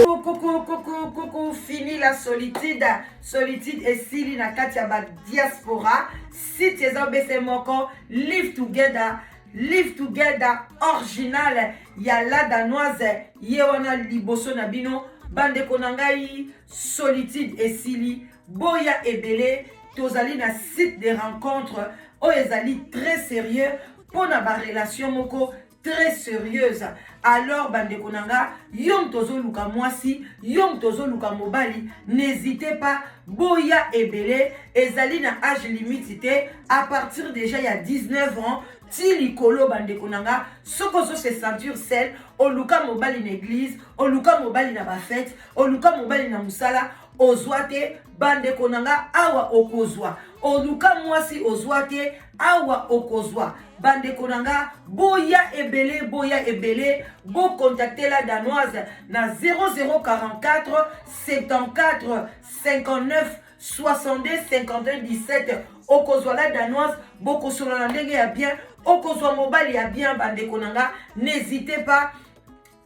Coucou, coucou, coucou, fini la solitude. Solitude esili na kati ya ba diaspora. Site eza bese moko, live together. Live together original ya la danoise ye wana liboso na bino bandeko na ngai solitude esili boya ebele tozali na site de rencontre oyo ezali très sérieux mpo na barelation moko très sérieuse. Alors bandeko na nga, yo moto ozoluka mwasi, yo moto ozoluka mobali, n'hésitez pas, boya ebele. Ezali na age limite te, à partir déjà ya 19 ans ti likolo. Bandeko na nga, soki ozo se sentir seul, oluka mobali na église, oluka mobali na bafete, oluka mobali na mosala, ozwa te, bandeko na nga, awa okozwa. Oluka mwasi, ozwa te, awa okozwa. Bandeko na nga, boya ebele, boya ebele. Bocontacte la danoise na 0044 74 59 62 51 17. Okozwa la danoise, bokosolola na ndenge ya bien, okozwa mobali ya bien. Bandeko na nga, n'hésitez pas,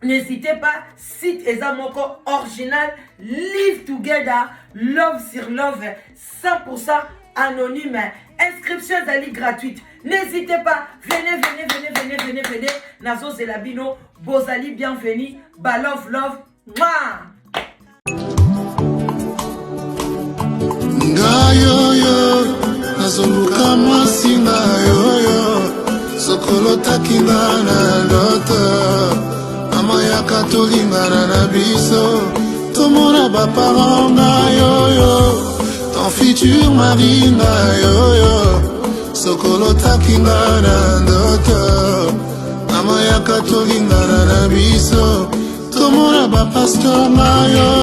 n'hésitez pas. Site eza moko original, live together, love sur love, 100% anonyme. Inscription ezali gratuite. N'hésitez pas, venez, venez, venez, venez, venez, venez. Nazozela bino, bozali bienvenue. Ba love love. Mwah! Ngai oyo nazoluka mwasi, ngai oyo sokolotaki nga na ndoto, mama yaka tolingana na biso, tomona baparent. Ngai oyo ton futur mari, ngai oyo sokolotaki nga na ndoto, mama yaka tolingana na biso, tomona bapasteur. Ngai oyo.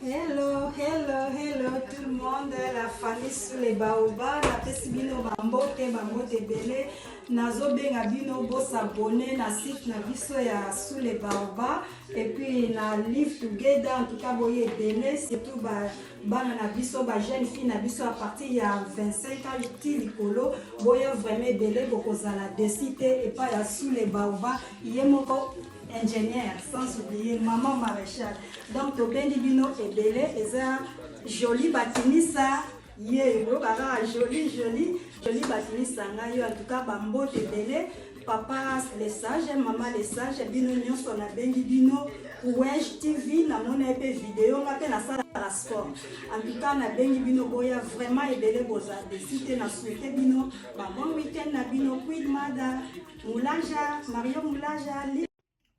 Hello, hello, hello tout le monde, la famille sous les baobabs, napesi bino bambote, bambote ebele. Nazobenga bino bos'abonner na site na biso ya sous les baobabs et puis na Live Together. En tout cas, boye ebele, surtout ba bana na biso, ba jeune fille na biso à partir ya 25 ans ti likolo. Boya vraiment ebele, bokozala déçus te epai ya sous les baobabs, ye moko ingénieur, sans oublier maman maréchal. Donc tobendi bino ebele. Eza Joli Batinisa ye, boyoka kaka Joli, Joli, Joli Batinisa. Ngai yo, en tout cas, bambote ebele. Papa le sage, mama le sage, bino nyonso nabengi bino. Wej TV, namoni ye mpe video, nga mpe nasalaka sport. En tout cas, nabengi bino, boya vraiment ebele, bozala déçus te. Na souhaite bino ba bon week-end na bino. Queen Mada Moulaja, Mario Moulaja.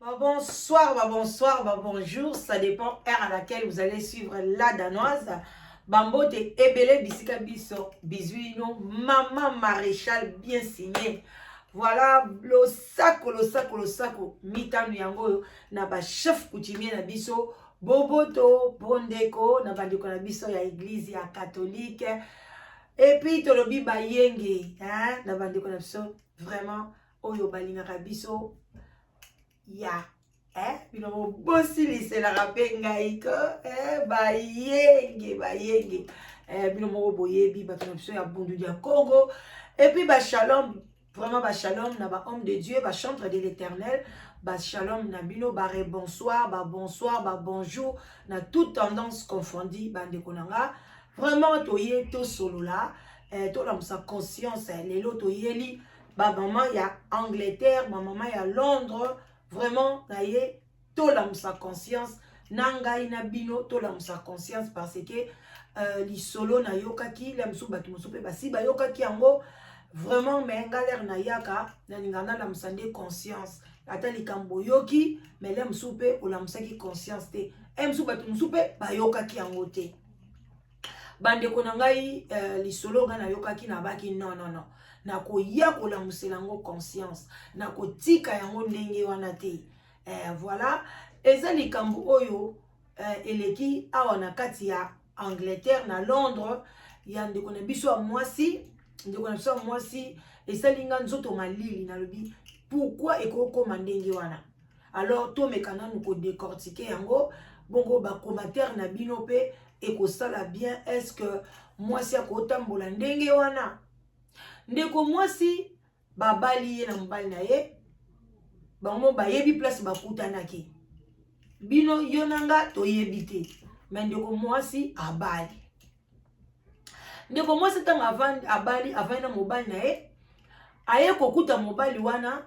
Bah, bonsoir, bah, bonsoir, bah, bonjour, ça dépend heure à laquelle vous allez suivre la danoise. Bambote ebele bisika biso bizuino, maman maréchal bien signé. Voilà, losako, losako, losako mitano yango oyo na ba chef coutumier na biso, boboto bondeko na bandeko na biso ya église ya catholique. Et puis tolobi bayenge, hein, na bandeko na biso vraiment oyo balingaka biso ya bino bosiliselaka mpe ngai ko bayenge, bayenge, bino moko boyebi bato na biso ya Bundu ya Congo. Et puis bashalom, vraiment bashalom na bahomme de Dieu, bachantre de l'Éternel, bashalom na bino, bare bonsoir, babonsoir, babonjour na toute tendance confondue. Bandeko na nga, vraiment toye tosolola, tolamusa conscience. Lelo toyeli bamama ya Angleterre, bamama ya Londres. Vraiment na ye tolamusa conscience na ngai na bino, tolamusa conscience parce que lisolo nayokaki la mosusu, bato mosusu mpe basi bayokaki yango vraiment, mais nga lere nayaka, nalinga nalamusa nde conscience. Ata likambo oyoki, mais le mosusu mpe olamusaki conscience te, e mosusu bato mosusu mpe bayokaki yango te. Bandeko na ngai, lisolo ngai nayokaki, nabaki non, non, non, nakoya kolamusela yango conscience, nakotika yango ndenge wana te. Voilà, eza likambo oyo eleki awa na kati ya Angleterre, na Londres, ya ndeko na biso ya mwasi. Ndeko na biso ya mwasi, esali nga nzoto malili. Nalobi, pourquoi ekokoma ndenge wana? Alors tomeka nanu kodécortiquer yango bongo, bacommentaire na bino mpe ekosala bien. Est ce que mwasi akotambola ndenge wana? Ndeko mwasi, babali ye na mobali na ye, bango bayebi place bakutanaki. Bino, yo na nga toyebi te, me ndeko mwasi abali. Ndeko mwasi, ntango abali, avandi na mobali na ye, aye kokuta mobali wana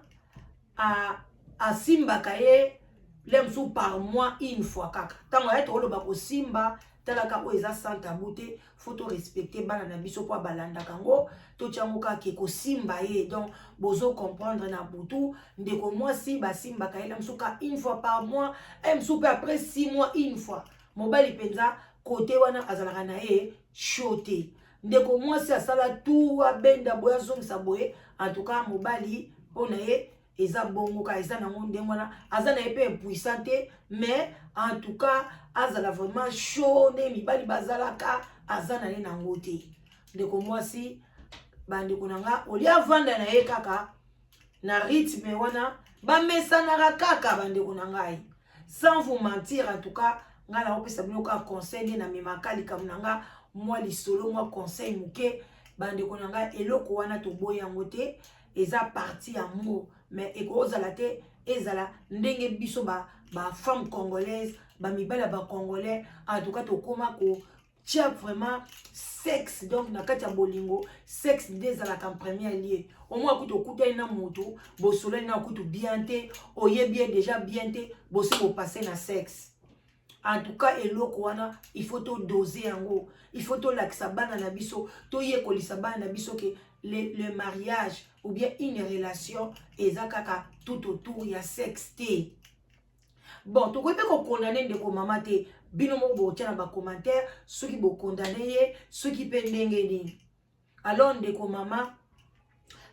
asimbaka ye le mosusu par mois une fois kaka. Ntango aye, tokoloba kosimba, talaka oyo eza sans tabou te, faut torespecter bana na biso mpo balandaka yango. Totia yango kaka kosimba ye, donc bozo comprendre. Na butu, ndeko mwasi basimbaka ye la mosusu ka une fois par mois, e mosusu mpe après 6 mois une fois. Mobali mpenza kote wana azalaka na ye chaud te. Ndeko mwasi asala tu, abenda boye, azongisa boye, en tout cas mobali mpo na ye eza bongo kaka, eza nango ndenge wana. Aza na ye mpe impuissant te, mais en tout cas azala vraiment chaud nde mibali bazalaka, aza na ye nango te. Ndeko mwasi, bandeko na nga, olia avanda na ye kaka na rythme wana, bamesanaka kaka. Bandeko na ngai, sans vous mentir, en tout cas ngai nakopesa bino kaka conseil nde namemaka likambo na nga, mwa lisolo, mwa conseil moke. Bandeko na ngai, eloko wana toboyi yango te, eza partie ya amour, mais ekozala te ezala ndenge biso bafemme ba congolaise, bamibali ya bacongolais, en tout cas tokóma kotia vraiment sexe. Donc na kati ya bolingo, sexe nde ezalaka en premier lieu. Omoi kutu okutani na motu, bosolani na kutu bien te, oyebi ye déjà bien te, bosi bopasser na sexe. En tout cas eloko wana, il faut todoser yango, il faut tolakisa bana na biso, toyekolisa bana na biso ke le mariage ou bien une relation eza kaka tout autour ya sexe te. Bon, tokoki mpe kocondamner ndeko mama te. Bino moko bokotia na bacommentaire soki bocondamner ye, soki mpe ndenge nini. Alors ndeko mama,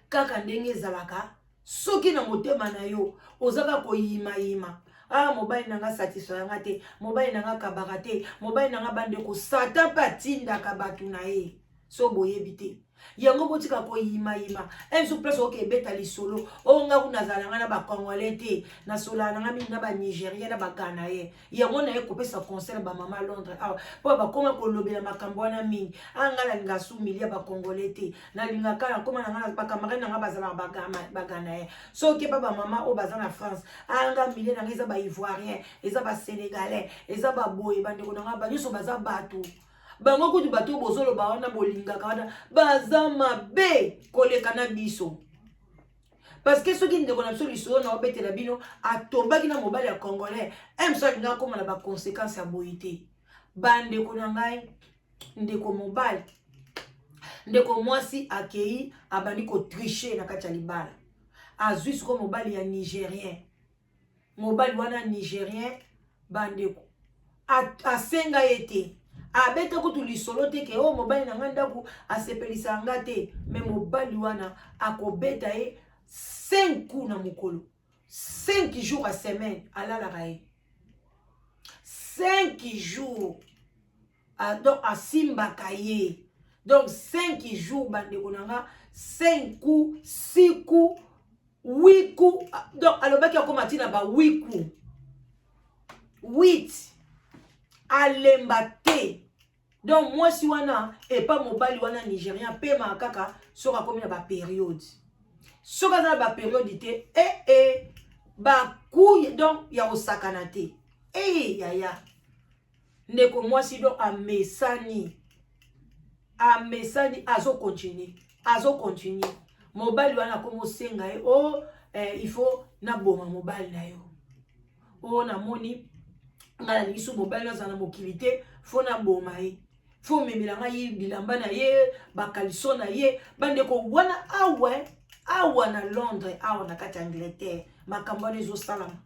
kaka ndenge ezalaka, soki na motema na yo oza kaka koyimayima, ah, mobali na nga satisfaire nga te, mobali na nga kabaka te, mobali na nga, bandeko, Satan mpe atindaka bato na ye. So boyebi te yango, botika koyimayima. Mosusu place okoki ebeta lisolo oyo, nga kuna nazala nga na bacongolais te, nasolaka na nga mingi na banigérien, na baganaye. Yango naye kopesa conseil na bamama Londres awa, mpo bakoma kolobela makambo wana mingi. A nga nalinga su milieu bacongolais te, nalingaka nakoma na nga bacamarade na nga bazalaka baganaye. Soki epa bamama oyo baza na France, a nga milieu na nga eza baivoirien, eza basénégalais, eza baboye. Bandeko na nga, banyonso baza bato. Bango kutu, bato oyo bozoloba wana, bolingaka wana, baza mabe koleka na biso, parce que soki ndeko na biso lisolo na obetela bino atombaki na mobali ya congolais, mosu alingi akóma na baconséquence ya boye te. Bandeko na ngai, ndeko mobali, ndeko mwasi akei, abandi kotricher na kati ya libala. Azwi sikoyo mobali ya nigérien. Mobali wana nigérien, bandeko, asenga ye te, abeta kutu lisolo te ke oyo mobali na ngai ndako asepelisaka nga te, me mobali wana akobeta ye 5 coups na mokolo, 5 jours a semaine alalaka ye 5 jours. Donc asimbaka ye donc 5 jours, bandeko na nga, 5 coups, 6 coups, 8 coups. Donc alobaki akóma ntina ba 8 coups, 8, alemba te. Donc mwasi wana epa mobali wana nigérien apemaka kaka soki akomi na bapériode. Soki aza na bapériode te, ee bakuye donc ya kosakana te. E yaya, ndeko mwasi donc amesani, amesani, azocontinuer, azocontinuer. Mobali wana akomi osenga ye o oh, il faut naboma mobali na yo. Oyo namoni ngai, nalingi so mobali azala na mokili te, faut naboma ye, faut memela ngai bilamba na ye, bacaleçon na ye. Bandeko, wana awa, awa na Londres, awa na kati ya Angleterre, makambo wana ezosalama.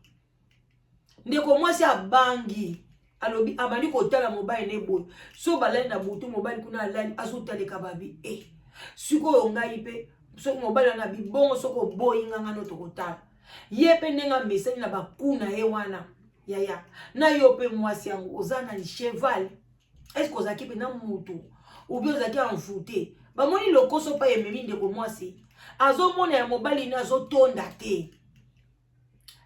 Ndeko mwasi abangi, alobi abandi kotala mobali ne boye. So balali na butu, mobali kuna alali, azotaleka babi e sikoyo ngai mpe soki mobali wana bibongo, soki oboyi nga, ngano tokotala ye mpe ndenge amesani na baku na ye wana. Yaya, na yo mpe mwasi yango oza na cheval, est ce ozalaki mpe na mutu ou bien ozalaki envoûté? Bamoni lokoso pa ememi ndeko mwasi azomona ya mobali ne azotonda te.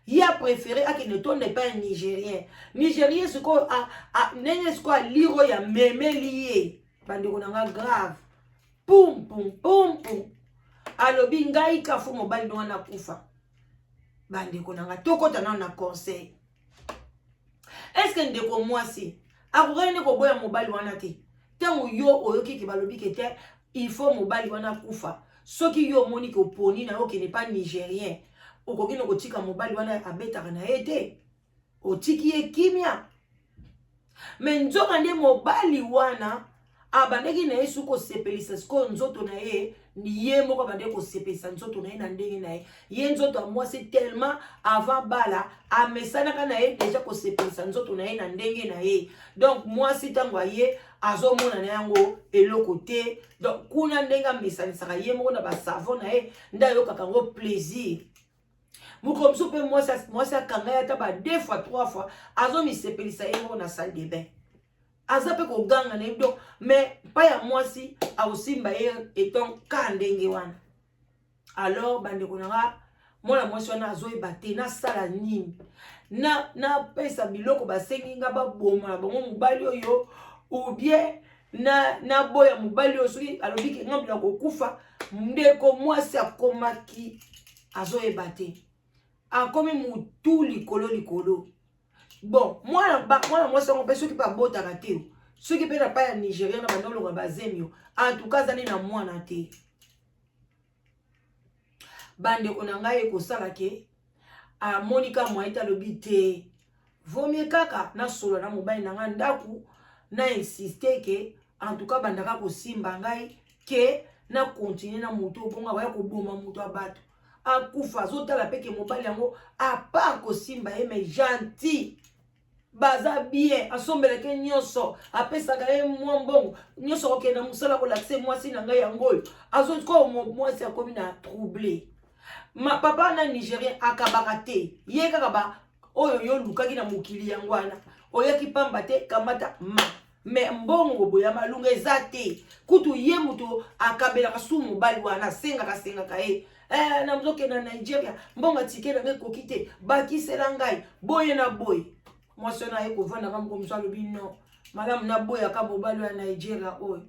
Ye aprefere akende tonda epai ya Nigérien. Nigérien sikoyo ndenge sikoyo aliro ya memeli ye, bandeko na nga, grave, pum pum pum pum, alobi ngai kafu mobali no wana akufa. Bandeko na nga, tokɔta nano na conseil. Est-ce ndeko mwasi akokaki nde koboya mobali wana te? Ntango yo oyoki ke balobi ke te, il faut mobali wana akufa, soki yo omoni ke oponi na yo okende pa Nigérien, okoki na kotika mobali wana abetaka na ye te, otiki ye kimia. Me nzoka nde mobali wana abandaki na ye soki kosepelisa sikoyo nzoto na ye, ye moko abandaki kosepelisa nzoto na ye na ndenge na ye. Ye nzoto ya mwasi, tellement avant bala amesanaka na ye déjà kosepelisa nzoto na ye na ndenge na ye. Donc mwasi ntango aye, azomona na yango eloko te. Donc kuna ndenge amesanisaka ye moko na basavon na ye nde ayokaka yango plaisir. Mokolo mosusu mpe mwasi akanga ye ata ba deux fois, trois fois, azomisepelisa ye moko na salle de bain, aza mpe koganga na ye. Donc mais mpa ya mwasi akosimba ye eton ka ndenge wana. Alors bandeko na nga, mwana mwasi wana azoyeba te nasala nini, napesa biloko basengi nga baboma na bango mobali oyo, ou bien naboya mobali oyo soki alobi ke ngambo na kokufa. Ndeko mwasi akomaki azoyeba te, akomi motu likolo likolo. Bon, mwana mwasi yango mpe soki mpe abotaka te, soki mpe na pa ya Nigérien na banda olonga bazemi yo, en tout cas azali na mwana te. Bandeko na ngai, ekosala ke amoni ka mwa ete alobi te, vomie kaka nasolola na mobali na ngai ndako, na insiste ke en tout cas bandaka kosimba ngai ke na continue na moto obongo akoya koboma moto ya bato akufa. Azotala mpe ke mobali yango, à part kosimba ye, mais gentil, baza bien, asombelaki nyonso, apesaka ye mwa mbongo nyonso, akokende na mosala, kolakisa mwasi na ngai yango oyo. Azokoyo mwasi akomi na trouble. Ma papa na Nigérien akabaka te, ye kaka ba oyo yo olukaki na mokili yango wana, oyaki pamba te, kamata ma me mbongo boye ya malunga eza te. Kutu ye moto akabelaka su mobali wana, asengaka asengaka ye, nazokende na Nigeria, mbongo atike na ngai ekoki te, bakisela ngai boye na boye. Mwasi wana aye kovandaka moko mosu, alobi non, malamu naboyaka mobali ya Nigeria oyo.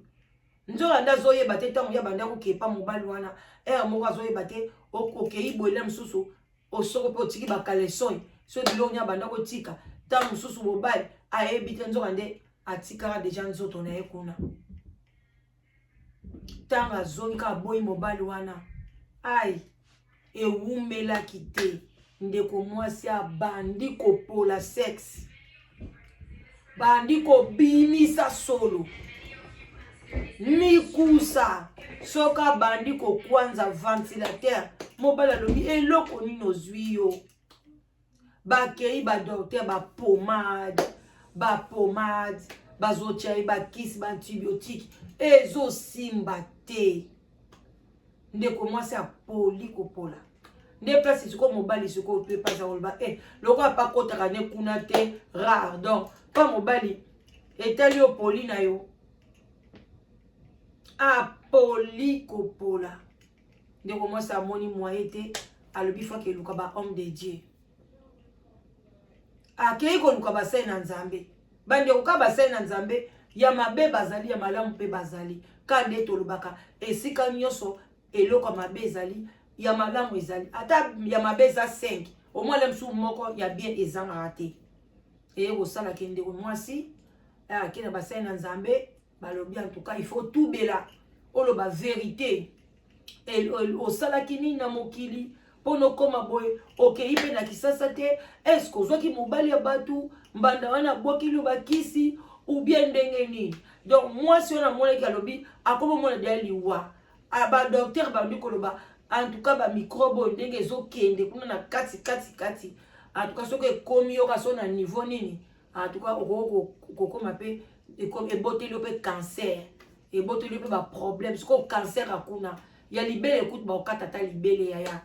Nzoka nde azoyeba te, ntango ya banda kokepa mobali wana ere moko, azoyeba te okei boye na mosusu osoko mpe otiki bacaleçon, so biloko nyonso banda kotika. Ntango mosusu mobali ayebi te, nzoka nde atikaka déjà nzoto na ye kuna. Ntango azongi kaka aboyi mobali wana, ai ewumelaki te, ndeko mwasi abandi kopola sexe, bandi kobimisa solo mikusa. Soki abandi kokwanza ventilateur, mobali alobi eloko nini ozwi yo? Bakei badocteur, bapomade, bapomade bazotia ye, bakisi, baantibiotique, ezosimba te. Ndeko mwasi apoli kopola nde place sikoyo mobali sikoyo mpe mpasi akoloba e lokola pa akotaka ne kuna te, rare. Donc mpa mobali etali yo poli na yo, apoli kopola. Ndeko mwasi amoni moye te, alobi faut akeluka ba homme de Dieu. Akei koluka basali na Nzambe. Bandeko, ka basali na Nzambe ya mabe bazali, ya malamu mpe bazali. Ka nde tolobaka, esika nyonso eloko ya mabe ezali, ya malamu ezali. Ata ya mabe eza 5, omwana mosusu moko ya bien ezangaka te. Eye kosalaka ndeko mwasi ake na basali na Nzambe, balobi en tout cas il faut tubela, oloba vérité, osalaki nini na mokili mpo nokóma boye? Okei mpe na kisasa te, est-ce ozwaki mobali ya bato mbanda wana abwakeli yo bakisi ou bien ndenge nini? Donc mwasi wana amonaki, alobi akomi omona deya liwa. Badocteur bandi koloba en tout cas bamicrobe oyo ndenge ezokende kuna na kati kati kati, en tout cas soki ekomi yoka so na niveau nini, en tout cas okoki kokóma mpe eboteli yo mpe cancer, eboteli yo mpe baproblème. Sikoyo cancer ya kuna ya libele ekuti baokata ata libele yaya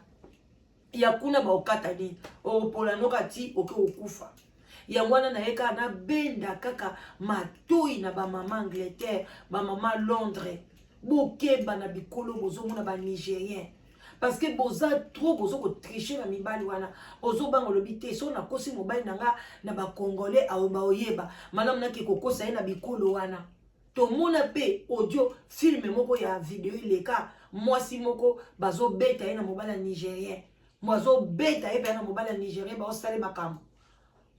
ya kuna baokata nini, okopola noka ti oke kokufa. Yango wana naye kaka nabenda kaka matoi na bamama Angleterre, bamama Londres. Bokeba na bikolo bozomona ba Nigérien, parce que boza trop, bozo kotriche na mibali wana. Ozobanga, olobi te so nakosi mobali na nga na bacongolais, baoyeba malamu nake kokosa ye na bikolo wana. Tomona mpe audio film moko ya video eleka, mwasi moko bazobeta ye na mobali ya Nigérien, bazobeta ye mpe na mobali ya Nigérien, baosala makambo.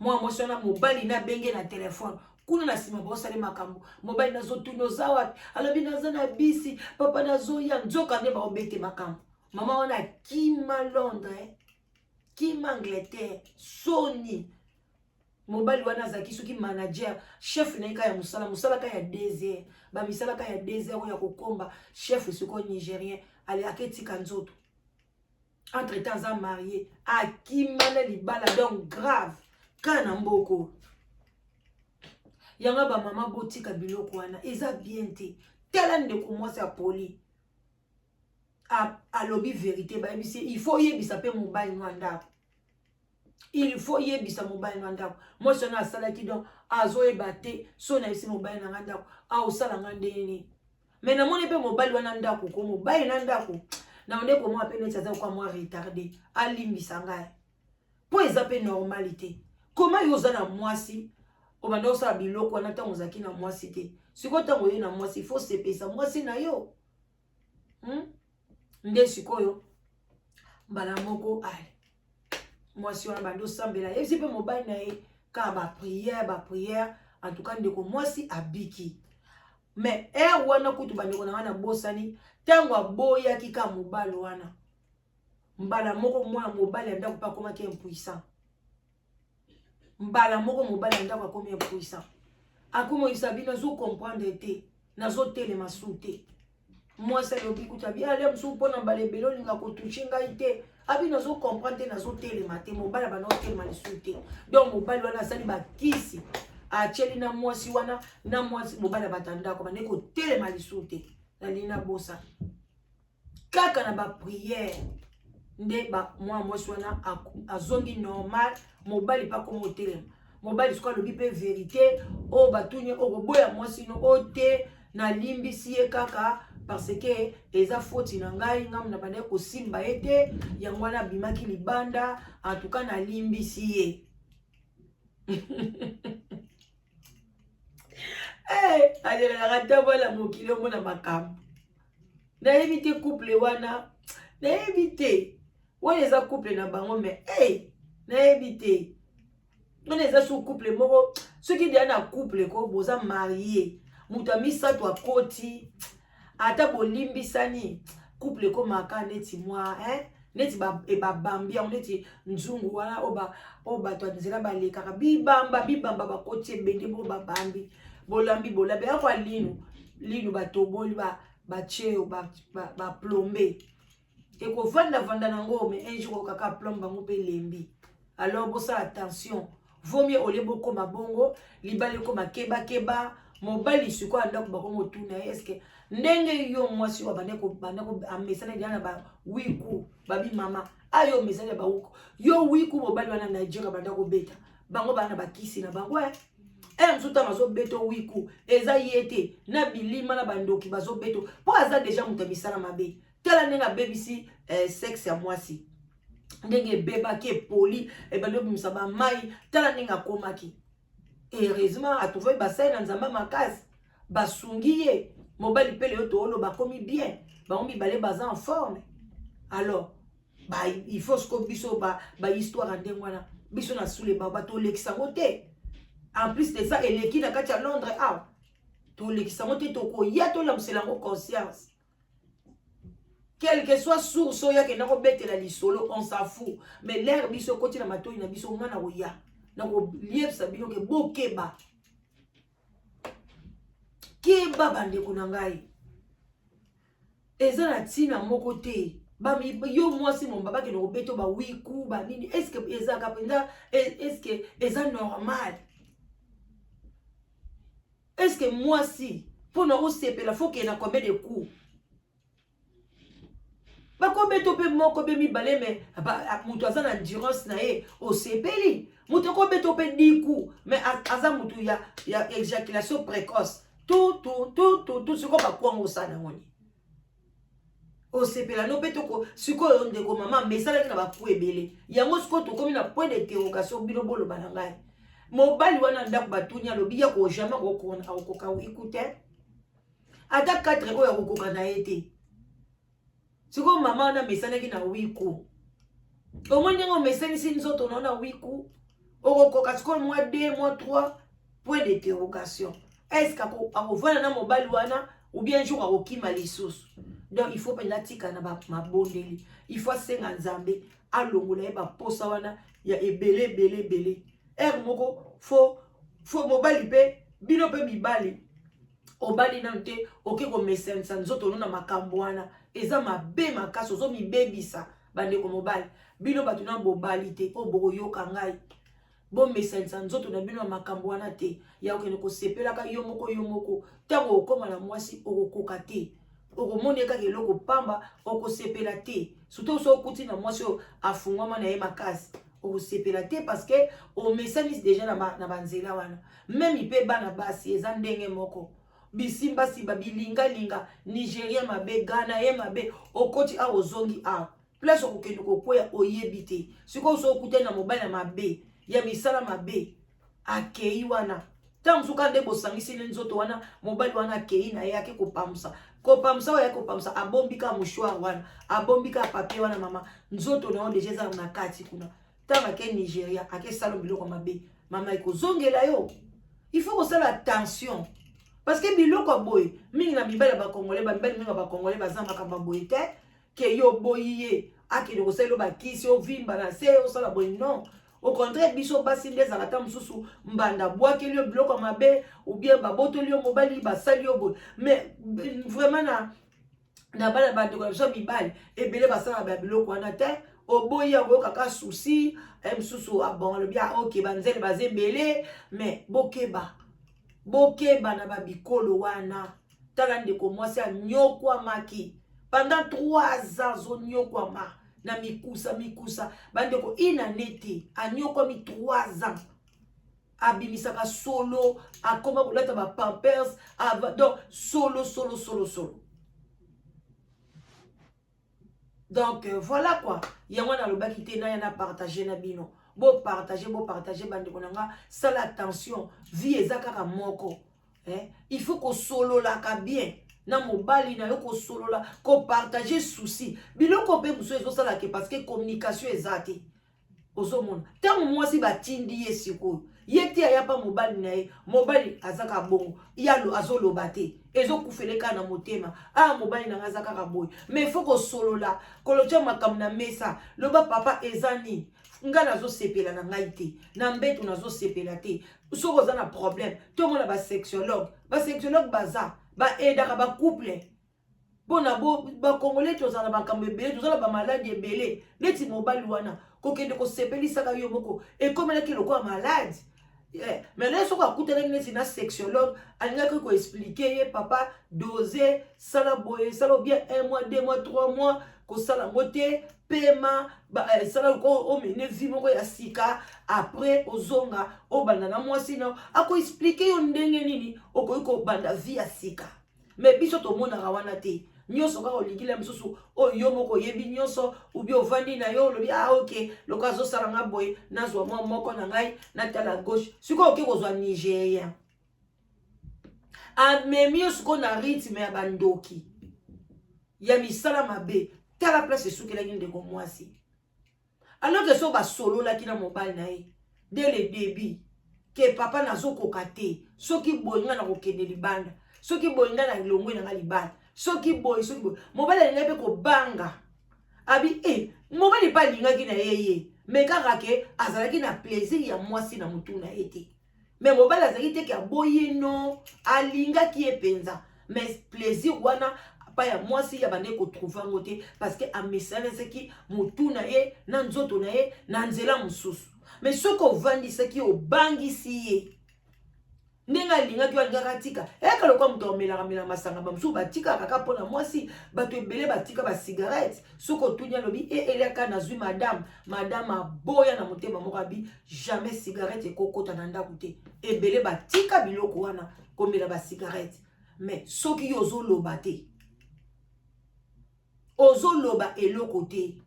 Mwa mwasi wana, mobali nabenge na telefone kuna na nsima, baosala makambo. Mobali nazotuna: "Oza wapi?" Alobi: "Naza na bisi, papa, nazoya." Nzoka nde baobete makambo. Mama wana akima Londres, kima Angleterre, soni. Mobali wana azalaki soki manager, chef na ye ka ya mosala, mosala ka ya 2 heures, bamisala ka ya 2 heures oyo ya kokomba. Chef sikoyo Nigérien ale aketika nzoto. Entre temps aza marié, akima na libala. Donc grave kaka na mboko yango. Bamama, botika biloko wana, eza bien te. Tala ndeko mwasi ya poli alobi vérité. Bayebisi, il faut oyebisa mpe mobali no ndako, il faut yebisa mobali na ndako. Mwasi wana asalaki, donc azoyeba te so nayebisi mobali na nga ndako, aosala nga ndenge nini. Mais namoni mpe mobali wana ndako ko mobali na ndako na nde komwa mpe neti aza kwa mwa retardé. Alimbisa ngai mpo eza mpe normal te. Koma yo oza na mwasi, obanda osala biloko wana ntango ozalaki na mwasi te. Sikoyo ntango oye na mwasi, faut sepesa mwasi na yo, Nde sikoyo mbala moko ale mwasi wana bandi osambela, yebisi mpe mobali na ye kaka baprière, baprière. En tout cas ndeko mwasi abiki. Mais heure wana kutu, bandeko na ngai, nabosani ntango aboyaki kaka mobali wana, mbala moko mwana mobali ya ndako mpe akomaki impuissant. Mbala moko mobali ya ndako akomi impuissant, akomi oyisa bino, azocomprendre te, nazotelema su te. Mwasi alobi kutu abi ale mosusu mpona mbala ebele olinga kotouche ngai te. Abi nazocomprendre te, nazotelema te. Mobali abanda otelema lisusu te. Donc mobali wana asali bakisi, atieli na mwasi wana, na mwasi mobali ya bato ya ndako bande kotelema lisusu te. Nalingi nabosa kaka na baprière nde mwa mwasi wana azongi normal. Mobali mpe akoma otelema. Mobali sikoyo alobi mpe vérité oyo batuni: "Okoboya mwasi no oyo te?" "Nalimbisi ye kaka parce que eza foti na ngai, ngambu na bandaki kosimba ye te, yango wana abimaki libanda. En tout cas nalimbisi ye." Hey, alelelaka ntango mokili omona makambo. Nayebi te couple wana, nayebi te wana eza couple na bango, mais hey, nayebi te wana eza so couple moko. Soki deya na couple ko boza marié, moto ya misato akoti, ata bolimbisani, couple ekomaka neti mwa, hein? Neti babambi yango neti nzungu wana oyo bato ya nzela balekaka, bibamba bibamba, bakoti ebende bo babambi, bolambi bolambi akwa linu linu, batoboli, batie yo baplombe, ekovandavanda nango. Mais un jour kaka plombe bango mpe elembi. Alors bosala attention, vaut mieux olie bokóma bongo, libala ekóma kebakeba. Mobali sikoyo ya ndako bakoma otuna ye: "Eske ndenge yo mwasi oyo bande amesana deya na bawiku?" Babi: "Mama ayo omesani na bawiku, yo wiku." Mobali wana Nigeria banda kobeta bango, bana bakisi na bango e mosusu. Ntango azobeta wiku, eza ye te na bilima na bandoki bazobeta, mpo aza deja moto ya misala mabe. Tala ndenge abebisi sexe ya mwasi, ndenge ebebaki, epoli, ebandi obimisa bamai. Tala ndenge akomaki. Heureusement atrouve basali na Nzambe makasi, basungi ye. Mobali mpe leyo tooloba akomi bien, bango mibale baza en forme. Alors ba, il faut siko biso bahistoire ba ya ndenge wana, biso na sule ba tolekisa yango te. En plus de ça, eleki na kati ya Londres awa, tolekisa yango te. Tokoya tolamusela yango conscience, quelle que soit source oyo akenda kobetela lisolo, on s'en fout. Mais l'heure biso ekoti na matoi na biso, nga na koya na koliebisa bino ke bokeba, keba bandeko na ngai, eza na ntina moko te. Yo mwasi momba bakende kobeta bawiku banini, est-ce ezalaka mpenza, est-ce eza normal? Est-ce mwasi mpona osepela faut kende na combien de coups? Bakobeta mpe moko mpe mibale, mais moto aza na endurance na ye, osepeli. Moto akobeta mpe 10 coups, mais aza motu ya éjaculation précoce, tu tu tu tu tu. Sikoyo bakwango osala yango nini? Osepela no mpe toko sikoyo ndeko mama mesalaki na baku ebele yango sikoyo tokomi na point d'interrogation. Bino boloba na ngai, mobali wana ndako batuni, alobi ya ko jamais akokoka wiku te, ata 4 oyo akokoka na ye te. Sikoyo mama wana amesanaki na wiku, omoni ndenge omesanisi nzoto na na wiku, okokoka sikoyo mwa 2, mwa 3? Point d'interrogation. Est ce que akovanda na mobali wana ou bien jour akokima lisusu? Donc il faut mpenza atika na mabondeli, il faut asenga Nzambe alongola ye baposa wana ya ebele ebele ebele. Ere moko faut mobali mpe, bino mpe mibali, obali nanu te, oke komesanisa nzoto no na makambo wana, eza mabe makasi, ozomibebisa. Bandeko mobali, bino bato na bobali te oyo bokoyoka ngai, bomesanisa nzoto na bino ya makambo wana te, ya kokende kosepelaka yo moko yo moko. Ntango okóma na mwasi, okokoka te, okomoni ye kaka eloko pamba, okosepela te. Surtout so okuti na mwasi oyo afungwama na ye makasi, okosepela te parce que omesanisi déjà na banzela wana. Même mpe bana basi eza ndenge moko, bisimbasimba, bilingalinga, Nigérien mabe, Ghana ye mabe, okoti awa, ozongi awa, place okokende kokweya oyebi te. Sikoyo so okutani na mobali ya mabe, ya misala mabe, akei wana, ntango mosusu kaka nde bosangisi ne nzoto wana, mobali wana akei na ye, ake kopamusa kopamusa oyo, ayaki kopamusa, abombi kaka mouchoir wana, abombi kaka papier wana. Mama, nzoto na yo déjà eza na kati kuna. Ntango ake Nigeria, akesala biloko mabe, mama, ekozongela yo. Il faut kosala attention parce que biloko ya boye mingi na mibali ya Bacongolais, bamibali mingi ya Bacongolais baza makambo ya boye te, ke yo oboyi ye, akende kosala yo bakisi, ovimba na se, osala boye. Non, au contraire, biso basi nde ezalaka ta mosusu mbanda abwakeli yo biloko ya mabe ou bien babotoli yo mobali, basali yo boye. Mais vraiment na bana, bandeko na biso mibali ebele basalaka ba biloko wana te. Oboyi, akoyoka souci mosusu, bon, alobi ok, banzele baza ebele. Mais bokeba, bokeba na babikolo wana. Tala ndeko mwasi anyokwamaki pendant 3 ans, azonyokwama na mikusa mikusa. Bandeko, inane te, anyokwami 3 ans, abimisaka solo, akoma kolata bapampers, donc solo solo solo solo. Donc voilà quoi. Yango wana alobaki te naya na partage na bino. Bopartage, bopartage, bandeko na nga. Sala attention, vie eza kaka moko, eh? Il faut kosololaka bien na mobali na yo, kosolola, kopartage souci. Biloko mpe mosusu ezosalaka parce que communication eza te. Ozomona ntango mwasi batindi ye sikoyo, ye te aya mpa mobali na ye, mobali aza kaka bongo, yalo azoloba te, ezokufele kaka na motema. Ah, mobali na nga aza kaka boye. Mais faut kosolola, kolotia makambo na mesa. Loba: "Papa, eza nini? Ngai nazosepela na ngai te na mbeto, nazosepela te." Soki oza na problème, tomona basexologue. Basexologue baza, baaidaka bacouple mpona Bacongolais. Tozala na makambo ebele, tozala bamaladi ebele. Neti mobali wana, kokende kosepelisaka yo moko ekomelaki lokola maladi. Mais lelo soki akutanaki neti na sexologue, alingaki koexpliquer ye: "Papa, dose, sala boye, sala bien un mois, 2 mois, 3 mois, kosala yango te, pema, sala omene vie moko ya sika, après ozonga, obanda na mwasi na." Akoexpliquer yo ndenge nini okoki kobanda vie ya sika. Mais biso tomonaka wana te. Nyonso kaka olingila mosusu oyo yo moko oyebi nyonso, ubi ovandi na yo, olobi: "Ah ok, loko azosala nga boye, nazwa mwa moko na ngai, natala gauche." Sikoyo oke kozwa Nigérien, amemi yo sikoyo na rythme ya bandoki ya misala mabe. Tala place esukelaki ndeko mwasi. Alors que so basololaki na mobali na ye dès le début ke: "Papa, nazokoka te, soki boye ngai nakokende libanda, soki boye ngai na longwe na ngai libanda, soki boye, soki boye." Mobali alingaki mpe kobanga abi e mobali mpe alingaki na ye ye, mais kaka ke azalaki na plaisir ya mwasi na motu na ye te. Mais mobali azalaki te ke aboyi ye, no, alingaki ye mpenza, mais plaisir wana pa ya mwasi ya bande kotrouver yango te parce que amesanisaki motu na ye na nzoto na ye na nzela mosusu. Mais soki ovandisaki, obangisi ye ndenge alingaki, alingaka atika. Eyaka lokwa moto amelaka mela masanga, bamosusu batikaka kaka mpona mwasi. Bato ebele batika bacigarette, soki otuni, alobi e eliaka nazwi madame, madame aboya na motema moko, abi jamais cigarette ekokota na ndako te. Ebele batika biloko wana, komela bacigarette. Mais soki yo ozoloba te, Ozoloba eloko te.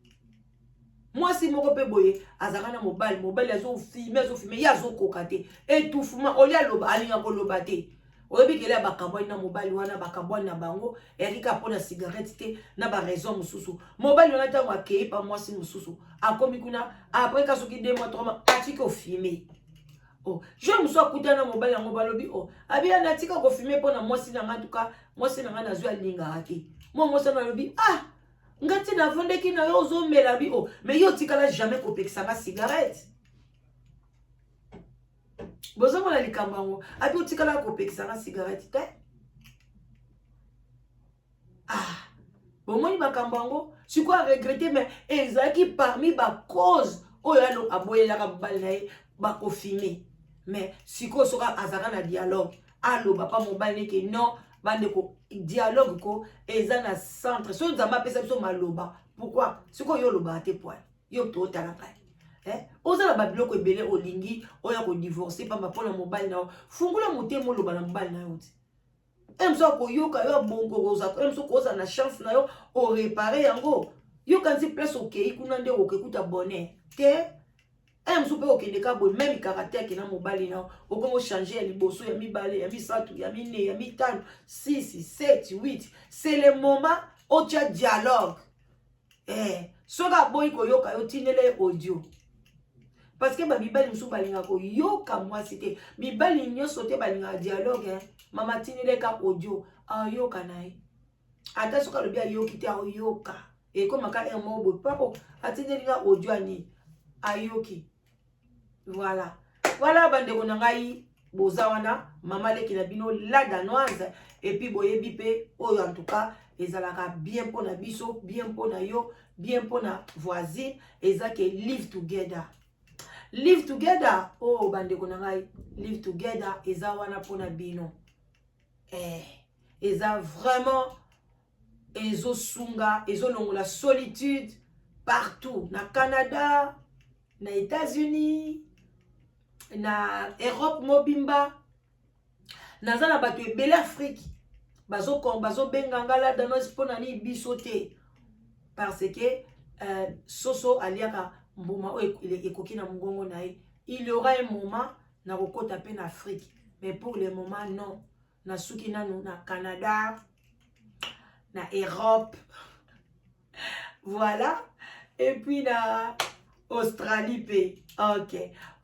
Mwasi moko mpe boye azalaka na mobali, mobali azofime, azofime, ye azokoka te, etouffement. Olie aloba, alinga koloba te. Oyebi kele ya bakabwani na mobali wana, bakabwani na bango eyaki kaka mpo na cigarette te, na baraison mosusu. Mobali wana ntango akei pa mwasi mosusu, akomi kuna après ka soki 2 mois, 3 mois, atiki ofime. Oh, jour mosusu akutana na mobali yango, balobi: "Oh, abiya natika kofumer mpo na mwasi na ngai. Tuka mwasi na ngai nazwi alingaka te." Mwa mwasi wana alobi: "Ah, nga ti navandeki na yo, ozomela bi. Oh, mais yo otikala jamais kopekisa nga cigarette." Bozomona likambo yango? Abi otikala kopekisa nga cigarette te. Ah, bomoni makambo yango? Sikoyo aregretter, mais ezalaki parmi bacause oyo ano aboyelaka mobali na ye bakofumer. Mais sikoyo soki azalaka na dialogue, aloba pa mobali neke non. Bandeko, dialogue ko eza na centre. Soki Nzambe apesa biso maloba, pourquoi sikoyo yo olobaka te? Poile yo tootala ngai, eh? Oza na babiloko ebele, olingi oya kodivorcer pamba mpona mobali na yo. Fungula motema, oloba na mobali na yo ti e mosu akoyoka yo, abongo. Mosu kozala na chance na yo, oréparer yango. Yokanisi place okei kuna nde okekuta bonheur te. E mosu mpe okende ka boye, même caractère ke na mobali na yo, okomi ochanger ya liboso, ya mibale, ya misato, ya minei, ya mitano, 6, 7, 8. C'est le moment otya dialogue. Eh, soki aboyi koyoka yo, tindela ye audio, parce que bamibali mosusu balingaka koyoka mwasi te. Mibali nyonso te balingaka dialogue, eh. Mama, tindela ye ka audio, ayoka na ye. Ata soki alobi ayoki te, ayoka. Ekomaka heure moko boye, pako atindeli nga audio ani ayoki. Voilà, voilà, bandeko na ngai, boza wana, mama leki na bino la Danoise. Et puis boyebi mpe oyo, en tout cas ezalaka bien mpona biso, bien mpona yo, bien mpona voisine, eza ke live together, live together. Oyo oh, bandeko na ngai, live together eza wana mpona bino. Eh, eza vraiment ezosunga, ezolongola solitude partout, na Canada, na États-Unis, na Europe mobimba. Naza na bato ebele Afrique bazobenga nga la Danoise, mpo na nini biso te? Parce que soso aliaka mbuma oyo ekoki na mongongo na ye. Il y aura un moment nakokɔta mpe na Afrique, mais pour le moment non, nasuki nanu na Canada, na Europe, voilà, et puis na Australie mpe. Ok,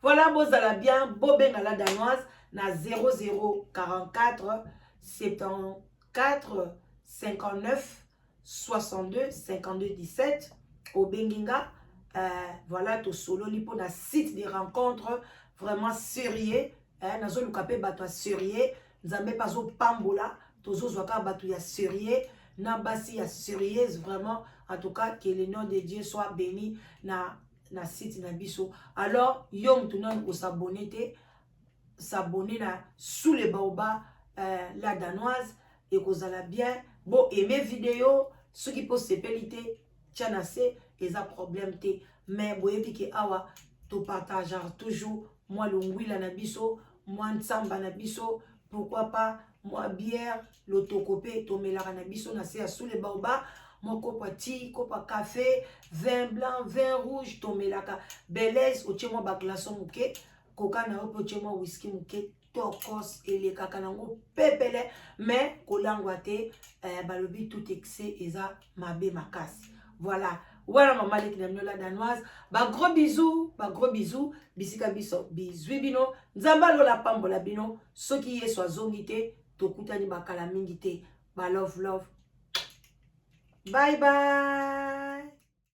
voilà, bozala bien. Bobenga la Danoise na 0044 74 59 62 52 17. Obengi nga, voilà, tosololi mpona site de rencontre vraiment sérieux. Eh, nazoluka mpe bato ya sérieux. Nzambe mpe azopambola, tozozwa kaka bato ya sérieux na basi ya sérieuse. Vraiment, en tout cas, que le nom de Dieu soit béni na site na biso. Alors yo mutu nanu os'abonner te, s'abonner na Sous le Baobab, la Danoise. Ekozala bien. Bo aimer vidéo. Soki mpo sepeli te, tia na se, eza problème te. Mais boyebi ke awa topartageaka toujours mwa longwila na biso, mwa ntsamba na biso, pourquoi pas mwa bière, lotoko mpe tomelaka na biso na se ya Sous le Baobab, mwa kopo ti, kopo café, vin blanc, vin rouge tomelaka belaise. Otie mwa baglaçon moke, koka na yo mpe otie mwa whisky moke, tokos elekaka nango pepele. Mais kolangwa te. Balobi tout excès eza mabe makasi. Voilà, wana mama leki na bino la Danoise. Bagros bisous, bagros bisous bisika biso bizwi bino. Nzambe alola pambola bino. Soki Yesu azongi te, tokutani bakala mingi te. Balove love, bye bye.